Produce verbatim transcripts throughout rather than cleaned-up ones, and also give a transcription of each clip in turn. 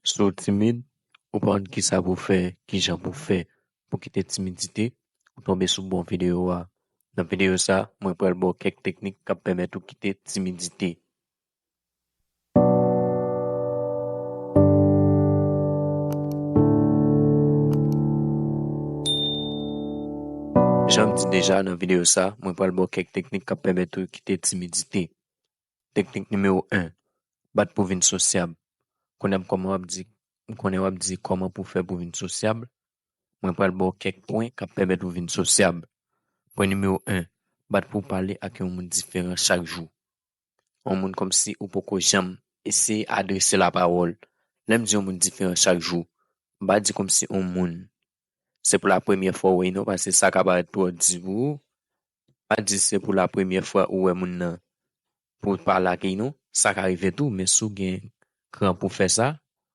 Si w timid, ou pa konn kisa pou w fè, kijan pou w fè pou w kite timidite, ou tonbe sou bon videyo a. Nan videyo sa, mwen pral ba w kèk teknik k ap pèmèt ou kite timidite. Jan m di deja nan videyo sa, mwen pral ba w kèk teknik k ap pèmèt ou kite timidite. Teknik nimewo en, bat pou w vin sosyab. Kounye a m kòman w ap di, m konnen w ap di kòman pou w fè pou w vin sosyab. Mwen pral ba w kèk pwen k ap pèmèt ou vin sosyab. Pwen nimewo en, bat pou w pale ak yon moun diferan chak jou. Yon moun kòmsi ou poko janm eseye adrese lapawòl. Lè m di yon moun diferan chak jou, m pa di kòmsi yon moun se pou la premyè fwa w wè l non, paske sa ka parèt twò di pou ou. M pa di se pou la premyè fwa ou wè moun nan pou w pale ak li non. Sa ka rive tou, men si w gen kran pou w fè sa,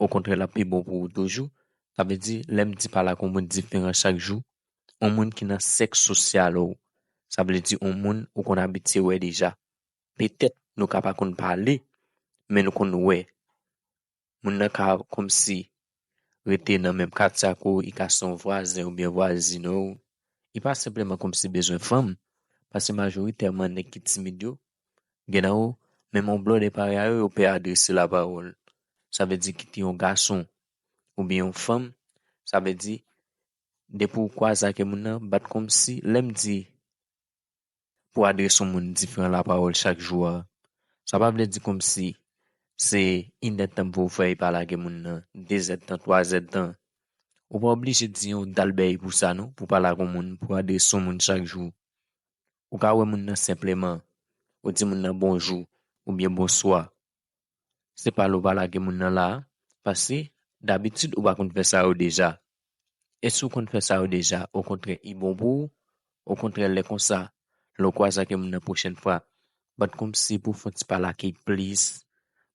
okontrè, l ap pi bon pou ou toujou. Sa vle di, lè m di pale ak yon moun diferan chak jou, yon moun ki nan sèk sosyal ou, sa vle di yon moun ou konn abitye wè deja. Petèt nou ka pa konn pale, men nou konn wè. Moun nan ka kòmsi rete nan menm katye ak ou, li ka se yon vwazen oubyen vwazin ou. Li pa senpleman kòmsi bezwen fanm, paske majoritèman nèg ki timid yo, gen nan yo, menm yon blòdè parèy a yo, yo pè adrese lapawòl. Sa vle di kite yon gason oubyen yon fanm, sa vle di depi w kwaze ak moun nan, bat kòmsi, lè m di pou adrese yon moun diferan lapawòl chak jou a, sa pa vle di kòmsi se inèdtan pou w fè epa lage moun nan, dezèdtan, twazèdtan. Ou pa oblije di yon dal bèy pou sa non, pou pale ak yon moun, pou adrese yon moun chak jou. Ou ka wè moun nan senpleman, ou di moun nan bonjou oubyen bonswa. Se pa lè w pa lage moun nan la, paske dabitid ou pa konn fè sa yo deja. E si w konn fè sa yo deja, okontrè, li bon pou ou. Okontrè, lè konsa, lè w kwaze ak moun nan pwochèn fwa, bat kòmsi pou w fè yon ti pale ak li plis.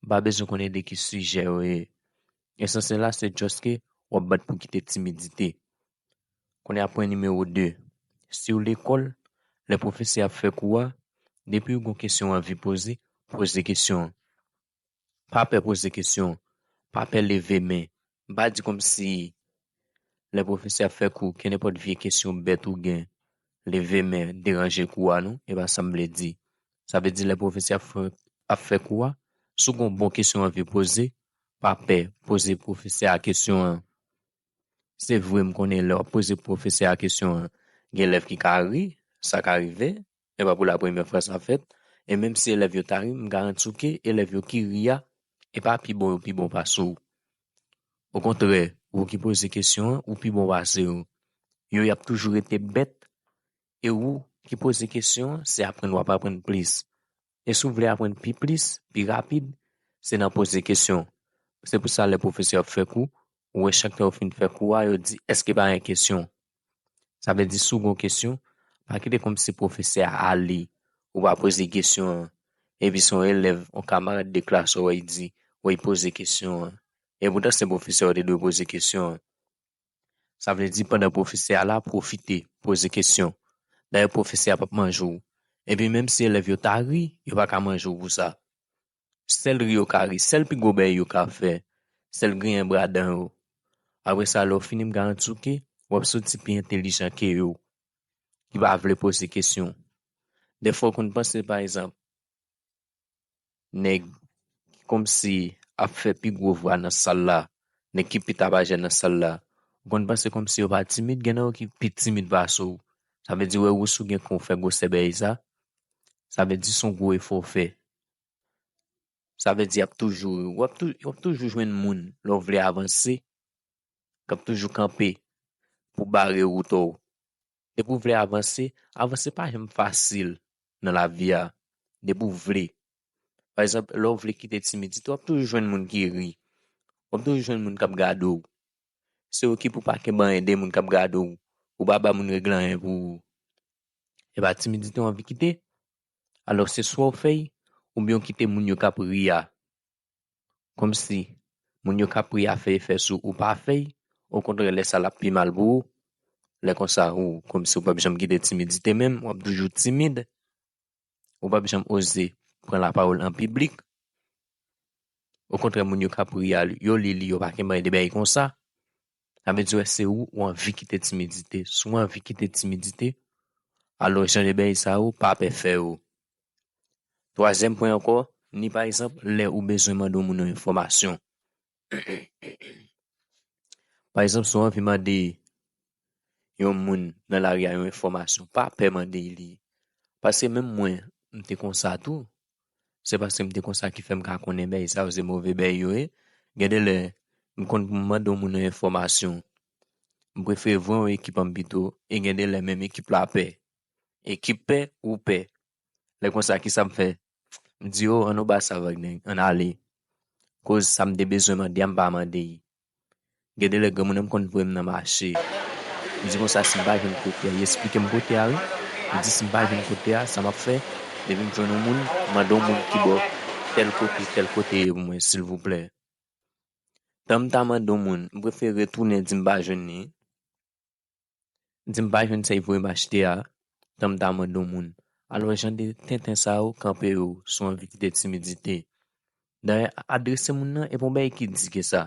Ou pa bezwen konnen de ki sijè yo ye. Esansyèl la, se just ke w ap bat pou kite timidite. Kounye a, pwen nimewo de. Si w lekòl, lè pwofesè ap fè kou a, depi w gen yon kesyon w anvi poze, poze kesyon an. Pa pè poze kesyon an. Pa pè leve men. M pa di kòmsi lè pwofesè ap fè kou, kenenpòt vye kesyon bèt ou gen, leve men, deranje kou a non, e pa sa m vle di. Sa vle di lè pwofesè ap fè, ap fè kou a, si w gen yon bon kesyon w anvi poze, pa pè poze pwofesè a kesyon an. Se vre, m konnen lè w ap poze pwofesè a kesyon an, gen elèv ki ka ri, sa ka rive, e pa pou la premyè fwa sa fèt, e menm si elèv yo ta ri, m garanti w ke elèv yo ki ri a, e pa pi bon yo pi bon pase w. Okontrè, ou ki poze kesyon an, ou pi bon pase yo. Yo, y ap toujou rete bèt, e ou ki poze kesyon an, se aprann w ap aprann plis. E si w vle aprann pi plis, pi rapid, se nan poze kesyon. Se pou sa lè pwofesè ap fè kou, ou wè chak tan yo fin fè kou a, yo di, èske pa gen kesyon? Sa vle di, si w gen yon kesyon, pa kite kòmsi pwofesè a ale, ou pa poze kesyon an. Epi se yon elèv, yon kamarad de klas ou wè, li di, wè, li poze kesyon an. E poutan se pwofesè a w te dwe poze kesyon an. Sa vle di pandan pwofesè a la, pwofite, poze kesyon. Dayè, pwofesè a p ap manje w. Epi menm si elèv yo ta ri, yo pa ka manje w pou sa. Sèl ri yo ka ri, sèl pi gwo bèy yo ka fè, sèl griyen bra dan yo. Apre sa, lè w fini, m garanti w ke w ap soti pi entèlijan ke yo, ki pa vle poze kesyon. Dèfwa, w konn panse, pa egzanp, nèg ki kòmsi ap fè pi gwo vwa nan sal la, nèg ki pi tapajè nan sal la, ou konn panse kòmsi yo pa timid, gen nan yo ki pi timid pase w. Sa vle di, wè, ou si w gen kran w fè gwosè bèy sa, sa vle di se yon gwo efò w fè. Sa vle di, y ap toujou, w ap tou-, w ap toujou jwenn moun, lè w vle avanse, k ap toujou kanpe pou bare wout ou. Depi w vle avanse, avanse pa janm fasil nan lavi a. Depi w vle. Pa egzanp, lè w vle kite timidite, w ap toujou jwenn moun ki ri. W ap toujou jwenn moun k ap gade w. Se yo ki pou pa kenbe anyen de moun k ap gade w. Ou pa ba moun regle anyen pou ou. E pa timidite w anvi kite. Alò, se swa w fè l, oubyen w kite moun yo k ap ri a. Kòmsi moun yo k ap ri a fè efè sou ou pa fè l, okontrè, lè sa l ap pi mal pou ou. Lè konsa, ou, kòmsi ou p ap janm kite timidite menm, w ap toujou timid. Ou p ap janm oze pran lapawòl an piblik. Okontrè, moun yo k ap ri a, yo li li, yo pa kenbe de bagay konsa. Sa vle di, wè, se ou, ou anvi kite timidite. Si w anvi kite timidite, alò, jan de bagay sa yo, pa pè fè yo. Twazyèm pwen ankò, ni pa egzanp, lè ou bezwen mande yon moun yon enfòmasyon. Pa egzanp, si w anvi mande yon moun nan lari a yon enfòmasyon, pa pè mande li. Paske menm mwen, m te konsa tou. Se paske m te konsa ki fè m ka konnen bagay sa yo se move bagay yo ye. Gen de lè, m konn pou m mande yon moun yon enfòmasyon, m prefere voye yon ekip an m pito, e gen de lè menm ekip la pè. Ekip pè, ou pè. Lè konsa, kisa m fè? M di, "O, ann nou ba sa vag, nèg, ann ale." Koz sa m te bezwen mande a, m pa mande l. Gen de lè granmoun nan m konn voye m nan mache. M di konsa, si m pa jwenn kote a, li esplike m kote a, wi. M di, si m pa jwenn kote a, sa m ap fè, depi m jwenn yon moun, m mande yon moun ki bò tèl kote, tèl kote ye pou mwen, silvouplè. Tan m ta mande yon moun, m prefere retounen di m pa jwenn li. Di m pa jwenn sa li voye m achte a, tan m ta mande yon moun. Alò, jan de tenten sa yo, kanpe yo, si w anvi kite timidite. Dayè, adrese moun nan, e pa yon bagay ki di ke sa.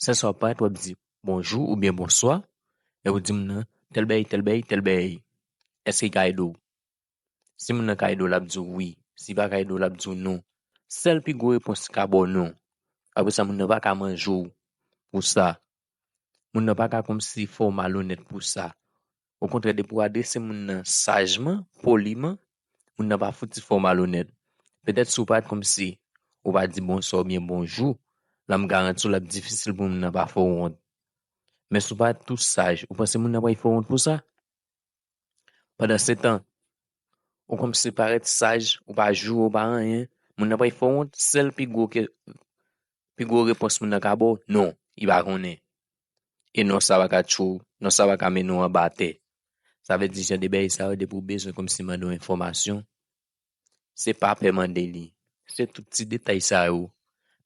Sèl sa w ap parèt, w ap di, "Bonjou" oubyen "Bonswa", e ou di moun nan, "Tèl bagay, tèl bagay, tèl bagay. Èske l ka ede w?" Si moun nan ka ede w, l ap di w wi. Si li pa ka ede w, l ap di w non. Sèl pi gwo repons li ka ba w non. Apre sa, moun nan pa ka manje w pou sa. Moun nan pa ka kòmsi fè w malonèt pou sa. Okontrè, depi w adrese moun nan sajman, poliman, moun nan pa fouti fè w malonèt. Petèt si w parèt kòmsi ou pa di bonswa oubyen bonjou, la m garanti w l ap difisil pou moun nan pa fè w wont. Men si w parèt tou saj, ou panse moun nan pral fè w wont pou sa? Pandansetan, ou kòmsi parèt saj, ou pa joure, ou pa anyen, moun nan pral fè w wont, sèl pi gwo ke, pi gwo repons moun nan ka ba w, non, li pa konnen. E non sa pa ka tchwe w, non sa pa ka mennen w anba tè. Sa vle di jan de bagay sa yo, depi w bezwen kòmsi mande w enfòmasyon, se pa pè mande li. Se tout ti detay sa yo.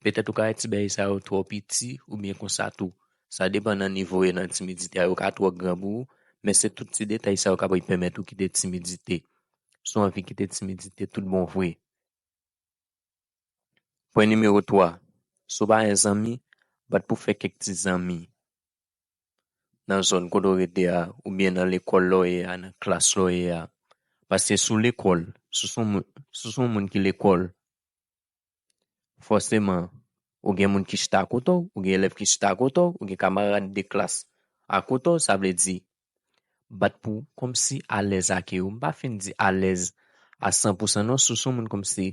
Petèt ou ka wè ti bagay sa yo twò piti oubyen konsa tou. Sa depann nan nivo w ye nan timidite a, yo ka twò gran pou ou, men se tout ti detay sa yo k ap pèmèt ou kite timidite. Si w anvi kite timidite tout bon vre. Pwen nimewo twa, si w pa gen zanmi, bat pou w fè kèk ti zanmi nan zòn kote w rete a, oubyen nan lekòl la w ye a, nan klas la w ye a. Paske si w lekòl, si w se yon moun, si w se yon moun ki lekòl, fòseman, ou gen moun ki chita akote w, ou gen elèv ki chita akote w, ou gen kamarad de klas akote w, sa vle di, bat pou w kòmsi alèz ak yo. M pa fin di alèz a san pou san non, si w se yon moun kòmsi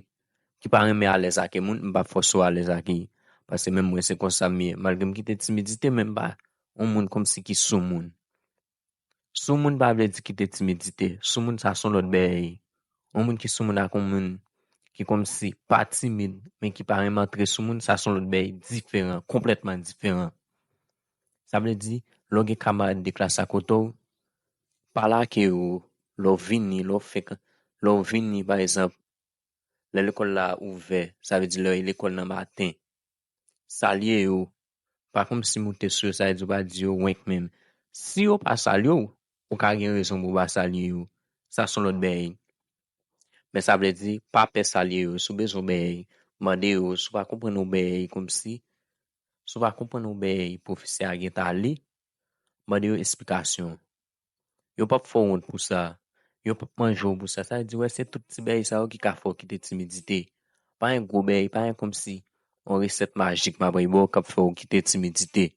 ki pa renmen alèz ak moun, m p ap fòse w alèz ak li. Paske menm mwen se konsa m ye. Malgre m kite timidite, men m pa yon moun kòmsi ki soumoun. Soumoun pa vle di kite timidite. Soumoun sa se yon lòt bagay. Yon moun ki soumoun ak yon moun ki kòmsi pa timid, men ki pa renmen antre sou moun, sa se yon lòt bagay diferan, konplètman diferan. Sa vle di, lè w gen kamarad de klas akote w, pale ak yo, lè w vini, lè w fèk, lè w vini, pa egzanp, lè lekòl la ouvè, sa vle di lè lekòl nan maten, salye yo, pa kòmsi moute sou yo, sa vle di w pa di yo wenk menm. Si yo pa salye w, ou ka gen rezon pou w pa salye yo. Sa se yon lòt bagay. Men sa vle di, pa pè salye yo. Si w bezwen yon bagay, mande yo. Si w pa konprann yon bagay kòmsi, si w pa konprann yon bagay pwofesè a gentan li, mande yo esplikasyon. Yo p ap fè w wont pou sa. Yo p ap manje w pou sa. Sa vle di, wè, se tout ti bagay sa yo ki ka fè w kite timidite. Pa gen gwo bagay, pa gen kòmsi yon resèt majik m ap bay ba w k ap fè w kite timidite.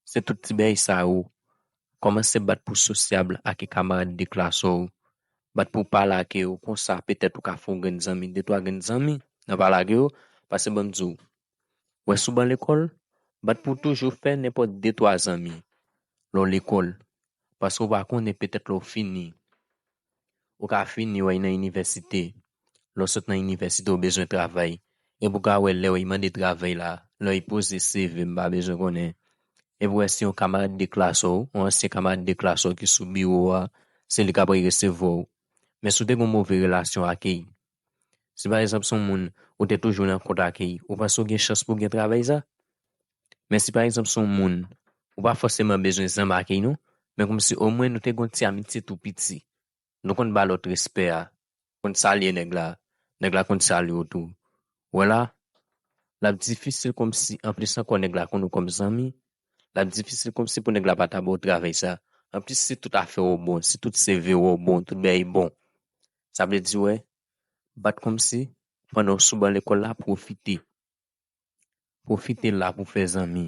Se tout ti bagay sa yo. Kòmanse bat pou w sosyab ak kamarad de klas ou. Bat pou w pale ak yo. Konsa, petèt ou ka fè yon grenn zanmi, de twa grenn zanmi nan pale ak yo. Paske ban m di w, wè, sou ban lekòl, bat pou w toujou fè nenpòt de twa zanmi lè w lekòl. Paske w pa konnen, petèt lè w fini, ou ka fini, w al nan inivèsite. Lè w sot nan inivèsite, w bezwen travay. Epi w ka wè lè w al mande travay la, lè w al poze C V, m pa bezwen konnen. Epi w wè se yon kamarad de klas ou, yon ansyen kamarad de klas ou ki sou biwo a, se li k ap resevwa w. Men si w te gen yon move relasyon ak li, si pa egzanp se yon moun ou te toujou nan kont ak li, ou panse w gen chans pou w gen travay sa? Men si pa egzanp se yon moun, ou pa fòseman bezwen zanmi ak li non, men kòmsi omwen nou te gen yon ti amitye tou piti. Nou konn ba lòt respè a. Konn salye nèg la. Nèg la konn salye w tou. Wè la, l ap difisil kòmsi, anplis ankò nèg la konn ou kòm zanmi, l ap difisil kòmsi pou nèg la pa ta ba w travay sa. Anplis, si tout afè w bon, si tout C V w bon, tout bagay bon, sa vle di, wè, bat kòmsi, pandan w sou ban lekòl la, pwofite. Pwofite la pou fè zanmi.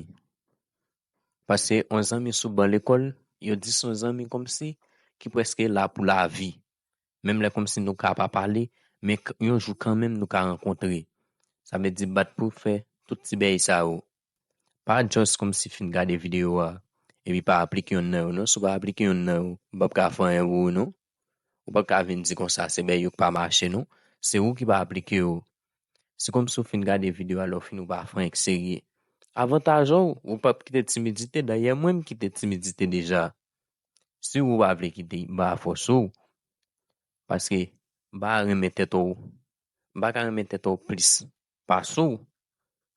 Paske yon zanmi sou ban lekòl, yo di se yon zanmi kòmsi ki prèske la pou lavi. Menm lè kòmsi nou ka pa pale, men k- yon jou kanmenm nou ka rankontre. Sa vle di bat pou fè tout ti bagay sa yo. Pa just kòmsi fin gade videyo a, epi pa aplike yonn nan yo non. Si w pa aplike yonn nan yo, ou p ap ka fè anyen pou ou non. Ou p ap ka vin di konsa se bagay yo k pa mache non. Se ou ki pa aplike yo. Se kòmsi w fin gade videyo a, lè w fini ou pa fè anyen k serye. Avantaj ou, ou p ap kite timidite, dayè mwen m kite timidite deja. Si ou pa vle kite, m pa fòse w. Paske m pa renmen tèt ou. M pa ka renmen tèt ou plis pase w.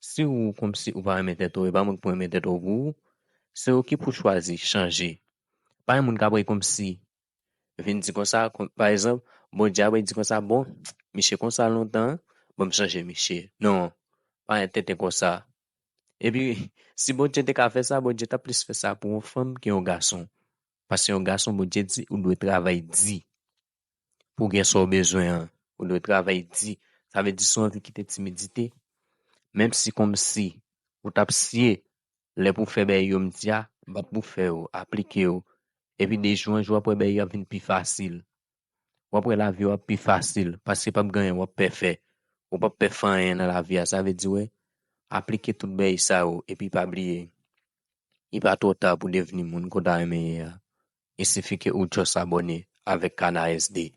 Si ou kòmsi ou pa renmen tèt ou, e pa mwen ki pou renmen tèt ou pou ou. Se ou ki pou chwazi chanje. Pa gen moun k ap rete kòmsi vin di konsa, kòm- pa egzanp, Bondye ap di konsa, bon, misye konsa lontan, bon, m chanje misye. Non, pa gen tenten konsa. Epi, si Bondye te ka fè sa, Bondye t ap plis fè sa pou yon fanm ke yon gason. Paske yon gason, Bondye di, ou dwe travay di pou w gen sa w bezwen an. Ou dwe travay di. Sa vle di si w anvi kite timidite, menm si kòmsi ou t ap siye lè pou w fè bagay yo m di a, bat pou w fè yo, aplike yo. Epi de jou an jou, w ap wè bagay yo ap vin pi fasil. W ap wè lavi w ap pi fasil, paske p ap gen anyen w ap pè fè. Ou p ap pè fè anyen nan lavi a. Sa vle di, wè, aplike tout bagay sa yo, epi pa bliye, li pa twò ta pou devni moun ke w ta renmen ye a. Il sifi ke ou just abòne avèk Kana S D.